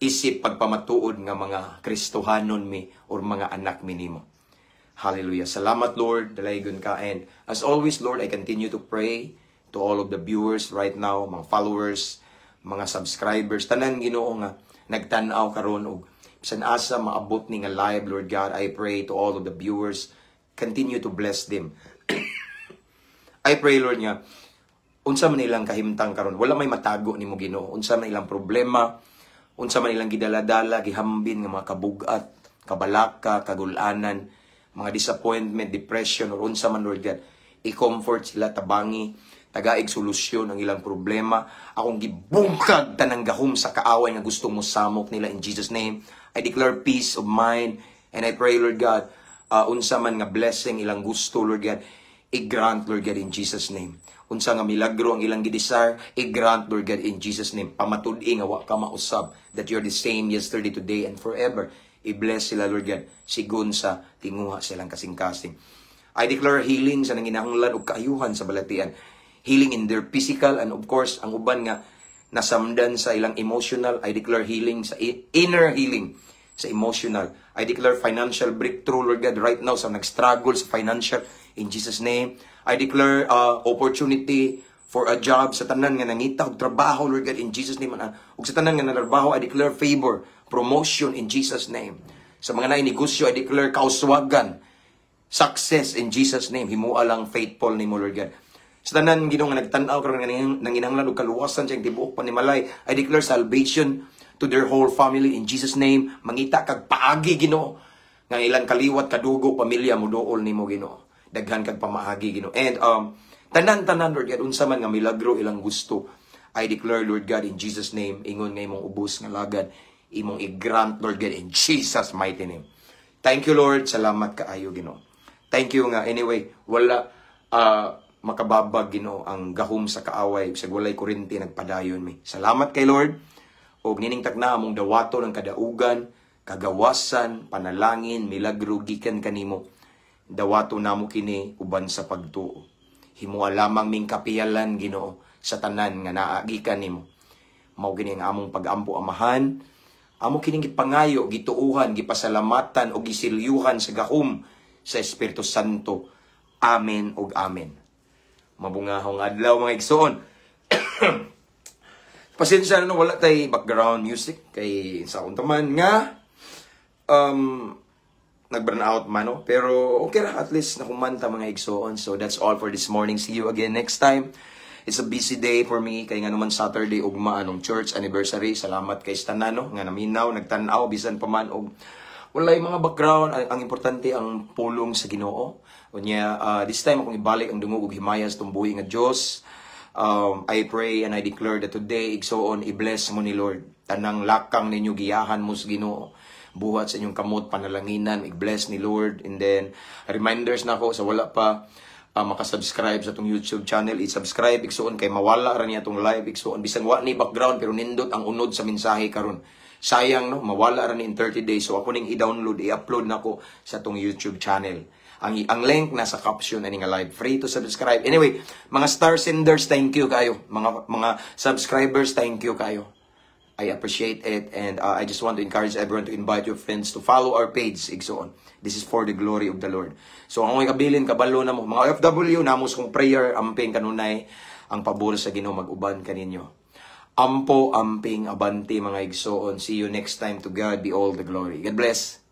isip pagpamatuod nga mga Kristohanon mi or mga anak mi nimo. Hallelujah. Salamat, Lord, dalaygon ka. And as always, Lord, I continue to pray to all of the viewers right now, mga followers, mga subscribers, tanan, Ginoo, nga nagtan-aw karon og bisan asa maabot ni nga live, Lord God, I pray to all of the viewers, continue to bless them. I pray, Lord, nga unsa man ilang kahimtang karon, wala may matago nimo, Ginoo. Unsa man ilang problema, unsa man ilang gidala-dala, gihambin nga mga kabugat, kabalaka, kagulanan, mga disappointment, depression, or unsa man, Lord God, i-comfort sila, tabangi, tagaig solusyon ang ilang problema. Akong gibungkag tanang gahom sa kaaway nga gustong mosamok nila in Jesus' name. I declare peace of mind and I pray, Lord God, unsa man nga blessing ilang gusto, Lord God, i-grant, Lord God, in Jesus' name. Unsa nga milagro ang ilang gidesire, i-grant, Lord God, in Jesus' name. Pamatud-i nga wa ka mausab, that you're the same yesterday, today, and forever. I-bless sila, Lord God, sigon sa tinguha silang kasing-kasing. I declare healing sa nanginahanglan og kaayuhan sa balatian. Healing in their physical and of course, ang uban nga nasamdan sa ilang emotional, I declare healing sa inner healing sa emotional. I declare financial breakthrough, Lord God, right now sa nag-struggle sa financial in Jesus' name. I declare opportunity for a job sa tanan nga nangita og trabaho, Lord God, in Jesus' name. Ug sa tanan nga nanarbaho, I declare favor, promotion in Jesus' name. Sa mga naay negosyo, I declare kauswagan, success in Jesus' name. Himua lang faithful nimo, Lord God. Sa tanan, Ginoo, nga nagtan-aw karon nga nanginahanglan og kaluwasan sa tibuok panimalay, I declare salvation to their whole family in Jesus' name. Mangita kag paagi, Ginoo, nga ilang kaliwat, kadugo, pamilya moduol nimo, Ginoo. Daghan kag pamaagi, Ginoo. And tanan-tanan, Lord God, unsa man nga milagro ilang gusto, I declare, Lord God, in Jesus' name, ingon nga imong ubos nga lagad, imong i-grant, Lord God, in Jesus' mighty name. Thank you, Lord. Salamat kaayo, Ginoo. Thank you nga anyway, wala makababag, Ginoo, ang gahom sa kaaway sa walay kuryente, nagpadayon mi. Salamat kay Lord. Og nining takna among dawato ng kadaugan, kagawasan, panalangin, milagro gikan kanimo. Dawato namo kini uban sa pagtuo. Himua lamang ming kapiyalan, Ginoo, sa tanan nga naa gikan nimo. Mao kini ang among pag-ampo, Amahan. Amo kining gipangayo, gituuhan, gipasalamatan o gisilyuhan sa gahom sa Espiritu Santo. Amen ug amen. Mabungahong adlaw, mga igsoon. Pasensya na no, wala tay background music kay sa akong taman nga nag-burn out man, no? Pero okay ra, at least nakumanta, mga igsoon. So that's all for this morning. See you again next time. It's a busy day for me kay nga naman Saturday ugma anong church anniversary. Salamat kay tanan, no, nga naminaw, nagtan-aw bisan pa man og walay mga background. Ang importante ang pulong sa Ginoo. Unya this time akong ibalik ang dungog ug himaya sa tumbuhi nga Dios. I pray and I declare that today, igsoon, i-bless mo ni Lord. Tanang lakang ninyo, giyahan mo sa Ginoo. Buhat sa inyong kamot, panalanginan, i-bless ni Lord. And then, reminders na ako sa wala pa makasubscribe sa atong YouTube channel, i-subscribe, igsoon, kay mawala ra niya atong live, igsoon. Bisan wa ni background, pero nindot ang unod sa mensahe karon. Sayang, no, mawala ra ni in 30 days. So ako ning i-download, i-upload nako sa atong YouTube channel. Ang link nasa caption ani nga live. Free to subscribe. Anyway, mga star senders, thank you kayo. Mga subscribers, thank you kayo. I appreciate it and I just want to encourage everyone to invite your friends to follow our page, igsoon. This is for the glory of the Lord. So ang akong kabilin, kabalo na mo. Mga OFW, namos kong prayer, amping kanunay, ang pabor sa Ginoo mag-uban kaninyo. Ampo, amping, abante, mga igsoon. See you next time. To God be all the glory. God bless.